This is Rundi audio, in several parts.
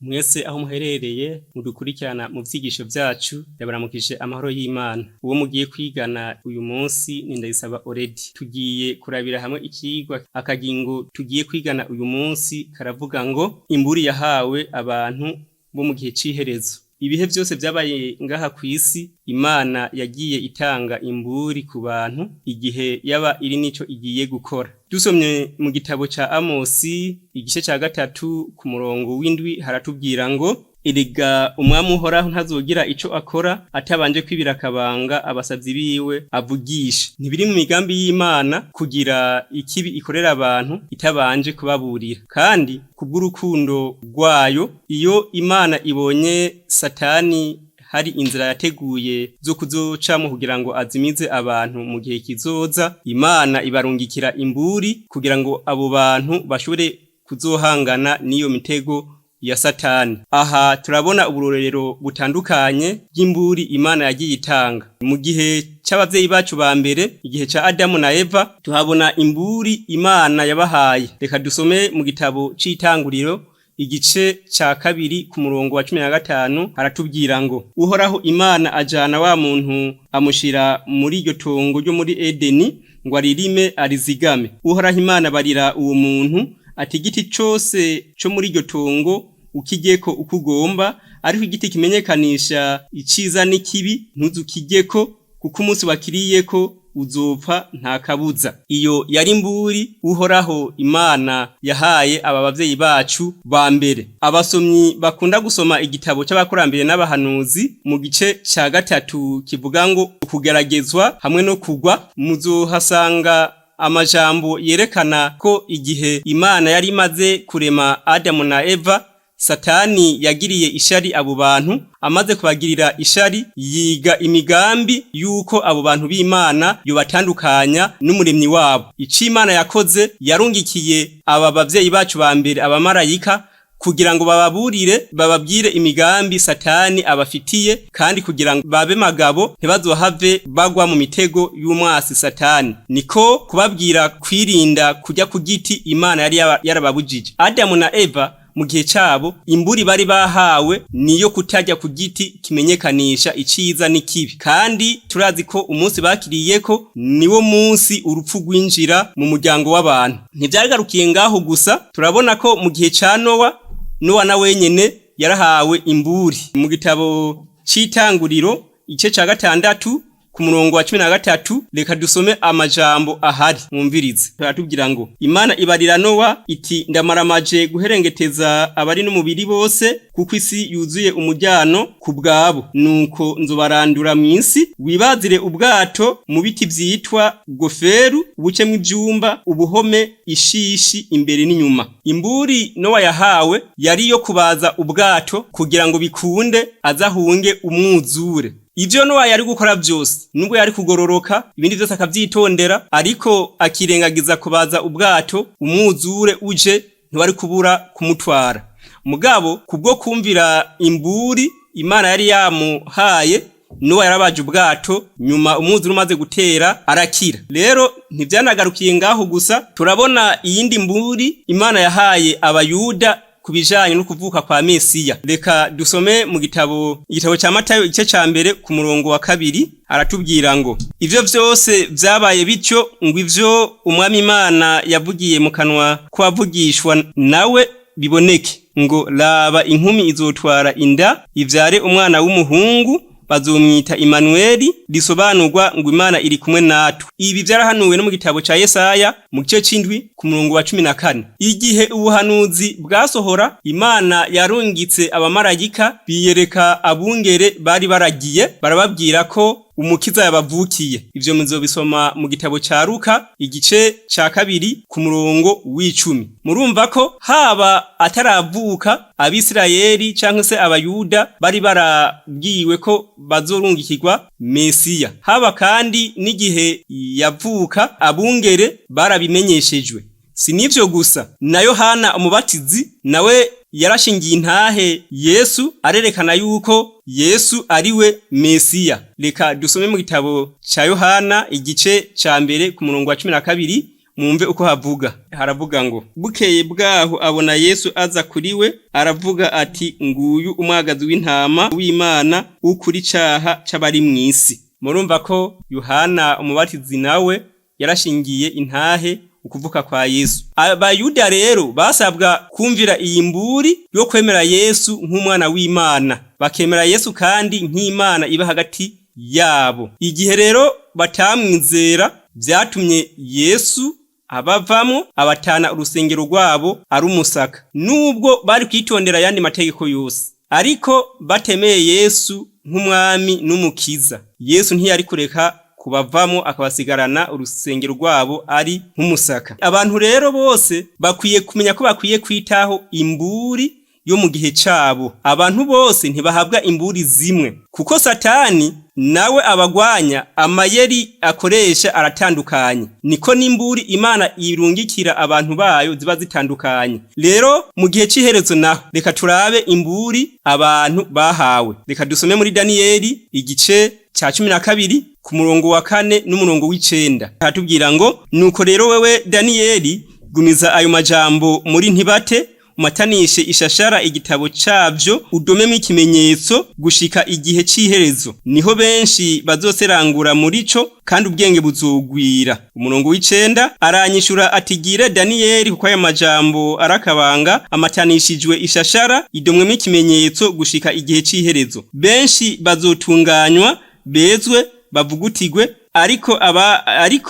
Mwese aho muherereye mudukurikirana mu vyigisho vyacu, ndabaramukije amahoro y'Imana. Uwo mugiye kwigana uyu munsi ni Ndayisaba Oredi. Tugiye kurabira hamwe icigwa. Akagingo tugiye kwigana uyu munsi karavuga ngo imburi yahawe abantu bo mu gihe c'iherezo. Ibihe vyose vyabaye ngaha kw'isi, Imana yagiye itanga imburi ku bantu igihe yaba iri nico igiye gukora. Dusomye mu gitabo ca Amosi igice ca 3 ku murongo w'7, haratubwira ngo: "Erega umwami Uhoraho ntazogira ico akora atabanje kwibira akabanga abasavyi biwe avugisha." Ntibiri mu migambi y'Imana kugira ikibi ikorera abantu itabanje kubaburira. Kandi kubw'urukundo rwayo, iyo Imana ibonye Satani hari inzira yateguye zo kuzocamwo kugira ngo azimize abantu mu gihe kizoza, Imana ibarungikira imburi kugira ngo abo bantu bashobore kuzohangana n'iyo mitego ya Satani. Aha turabona uburorero butandukanye bw'imburi Imana yagiye itanga. Mu gihe c'abavyeyi bacu ba mbere, igihe ca Adamu na Eva, tuhabona imburi Imana yabahaye. Reka dusome mu gitabo c'Itanguriro igice ca 2 ku murongo wa 15, haratubwira ngo: "Uhoraho Imana ajana wa muntu, amushira muri iryo tongo ryo muri Edeni ngo aririme arizigame. Uhoraho Imana barira uwo muntu ati: 'Igiti cose co muri iryo tongo ukijyeko uko ugomba, ariko igiti kimenyekanisha iciza n'ikibi ntuzukijyeko, kuko umunsi wakiriyeko uzopfa nta kabuza.'" Iyo yari imburi Uhoraho Imana yahaye aba bavyeyi bacu ba mbere. Abasomyi bakunda gusoma igitabo c'Abakurambere n'Abahanuzi mu gice ca 3 kivuga ngo ukugeragezwa hamwe no kugwa, muzohasanga amajambo yerekana ko igihe Imana yari imaze kurema Adamu na Eva, Satani yagiriye ishari abo bantu. Amaze kubagirira ishari, yiga imigambi yuko abo bantu b'Imana yobatandukanya n'Umuremyi wabo. Ico Imana yakoze, yarungikiye aba bavyeyi bacu ba mbere abamarayika kugira ngo bababurire, bababwire imigambi Satani abafitiye, kandi kugira ngo babe magabo ntibazohave bagwa mu mitego y'umwasi Satani. Niko kubabwira kwirinda kujya ku giti Imana yari yarababujije. Adamu na Eva mu gihe cabo, imburi bari bahawe niyo kutarya ku giti kimenyekanisha iciza n'ikibi, kandi turazi ko umunsi bakiriyeko niwo munsi urupfu rwinjira mu muryango w'abantu. Ntivyagarukiye ngaho gusa. Turabona ko mu gihe ca Nowa, Nowa na wenyene yarahawe imburi. Mu gitabo c'Itanguriro igice ca 6 ku murongo wa 13, reka dusome amajambo ahari, mwumvirize. Turatubwira ngo: "Imana ibarira Nowa iti: 'Ndamaramaje guherengeteza abari n'umubiri bose, kuko isi yuzuye umujyano ku bwabo. Nuko nzobarandura mw'isi. Wibazire ubwato mu biti vyitwa goferu, ubucemwo ivyumba, ubuhome ishishi imbere n'inyuma.'" Imburi Nowa yahawe yari yo kubaza ubwato kugira ngo bikunde azahunge umwuzure. Ivyo Nowa yari gukora vyose, nubwo yari kugororoka, ibindi vyose akavyitondera, ariko akirengagiza kubaza ubwato, umwuzure uje ntiwari kubura kumutwara. Mugabo kubwo kumvira imburi Imana yari yamuhaye, Nowa yarabaje ubwato, nyuma umwuzure umaze gutera arakira. Rero ntivyanagarukiye ngaho gusa. Turabona iyindi mburi Imana yahaye Abayuda ku bijanye no kuvuka kwa Mesiya. Reka dusome mu igitabo ca Matayo igice ca 1 ku murongo wa 2, aratubwira ngo: "Ivyo vyose vyabaye bityo ngo ivyo Umwami Imana yavugiye mu kanwa kw'abavugishwa nawe biboneke, ngo: 'Raba, inkumi izotwara inda ivyare umwana w'umuhungu, bazomwita Imanueli,' risobanurwa ngo Imana iri kumwe natwe." Ibi vyarahanuwe no mu gitabo ca Yesaya mu gice c'7 ku murongo wa 14. Igihe ubuhanuzi bwasohora, Imana yarungitse abamarayika biyereka abungere bari baragiye, barababwira ko Umukiza yabavukiye. Ivyo muzobisoma mu gitabo ca Luka igice ca 2 ku murongo w'10. Murumva ko haba ataravuka, Abisirayeli canke se Abayuda bari barabwiwe ko bazorungikirwa Mesiya. Haba kandi n'igihe yavuka, abungere barabimenyeshejwe. Si n'ivyo gusa, na Yohana Umubatizi nawe yarashingiye intahe Yesu, arerekana yuko Yesu ariwe Mesiya. Reka dusome mu gitabo ca Yohana igice ca 1 ku murongo wa 12. Mwumve uko havuga. Haravuga ngo: bukeye bwaho abona Yesu aza kuri we, aravuga ati: nguyu umwagazi w'intama w'Imana ukuri icaha c'abari mw'isi. Murumva ko Yohana Umubatizi nawe yarashingiye intahe ukuvuka kwa Yesu. Abayuda rero basabwa kumvira iyi mburi yo kwemera Yesu nk'umwana w'Imana, bakemera Yesu kandi nk'Imana iba hagati yabo. Igihe rero batamwizera, vyatumye Yesu abavamwo, abatana urusengero rwabo ari umusaka. Nubwo bari kwitondera ayandi mategeko yose, ariko batemeye Yesu nk'umwami n'umukiza, Yesu ntiyari kureka kubavamo akabasigarana urusengero rwabo ari nk'umusaka. Abantu rero bose bakwiye kumenya ko bakwiye kwitaho imburi yo mu gihe cabo. Abantu bose ntibahabwa imburi zimwe, kuko Satani nawe abagwanya amayeri akoresha aratandukanye. Niko n'imburi Imana irungikira abantu bayo ziba zitandukanye. Rero mu gihe c'iherezo naho, reka turabe imburi abantu bahawe. Reka dusome muri Daniyeli igice ca 12 ku murongo wa 4 n'umurongo w'9. Hatubwira ngo: nuko rero wewe Daniyeli, gumiza ayo majambo muri ntibate, umatanishe ishashara igitabo cavyo, udomemo ikimenyetso gushika igihe c'iherezo. Niho benshi bazoserangura muri co, kandi ubwenge buzogwira. Umurongo w'9 aranyishura ati: gira Daniyeli, kuko aya majambo arakabanga, amatanishijwe ishashara, idomwemo ikimenyetso gushika igihe c'iherezo. Benshi bazotunganywa, bezwe, bavugutigwe, ariko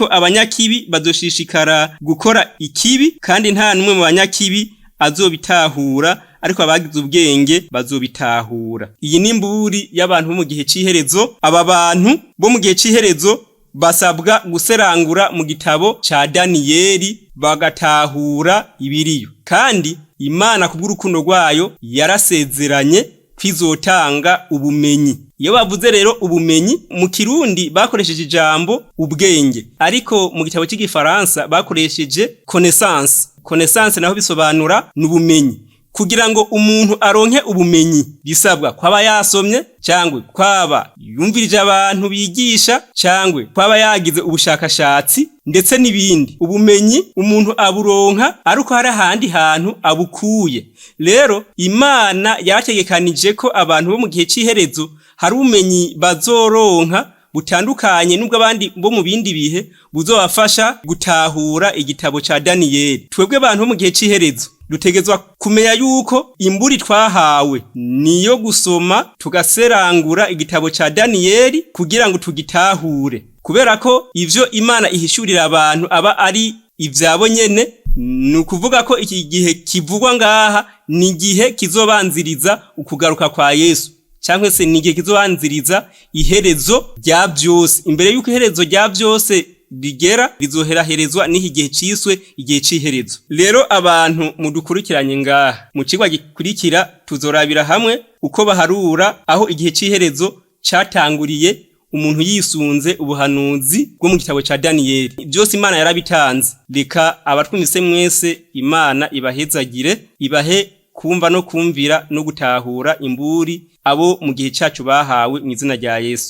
abanyakibi bazoshishikara gukora ikibi, kandi nta numwe mu banyakibi azobitahura, ariko abagize ubwenge bazobitahura. Iyi ni imburi y'abantu bo mu gihe c'iherezo. Aba bantu bo mu gihe c'iherezo basabwa guserangura mu gitabo ca Daniyeli bagatahura ibiriyo. Kandi Imana kubw'urukundo rwayo yarasezeranye kwizotanga ubumenyi. Iyo bavuze rero ubumenyi, mu Kirundi bakoresheje ijambo ubwenge, ariko mu gitabo cy'igifaransa bakoresheje connaissance. Connaissance naho bisobanura n'ubumenyi. Kugira ngo umuntu aronke ubumenyi bisabwa kwaba yasomye, cyangwa kwaba yumvirije abantu bigisha, cyangwa kwaba yagize ubushakashatsi ndetse n'ibindi. Ubumenyi umuntu aburonka ariko hari ahandi hantu abukuye. Rero Imana yarategekanije ko abantu bo mu gihe c'iherezo hari ubumenyi bazoronka butandukanye nubwo abandi bo mu bindi bihe, buzobafasha gutahura igitabo ca Daniyeli. Twebwe abantu bo mu gihe c'iherezo dutegezwa kumenya yuko imburi twahawe niyo gusoma tugaserangura igitabo ca Daniyeli kugira ngo tugitahure, kubera ko ivyo Imana ihishurira abantu aba ari ivyabo nyene. Ni ukuvuga ko iki gihe kivugwa ngaha ni igihe kizobanziriza ukugaruka kwa Yesu, cyangwa se ni igihe kizobanziriza iherezo rya vyose. Imbere y'uko iherezo rya vyose rigera, rizoheraherezwa n'iki gihe ciswe igihe c'iherezo. Rero abantu mudukurikiranye ngaha, mu cigwa gikurikira tuzorabira hamwe uko baharura aho igihe c'iherezo catanguriye umuntu yisunze ubuhanuzi bwo mu gitabo ca Daniyeli. Byose Imana yarabitanze. Reka abatwumvise mwese Imana ibahezagire, ibahe kumva no kumvira no gutahura imburi abo mu gihe cacu bahawe mu izina rya Yesu.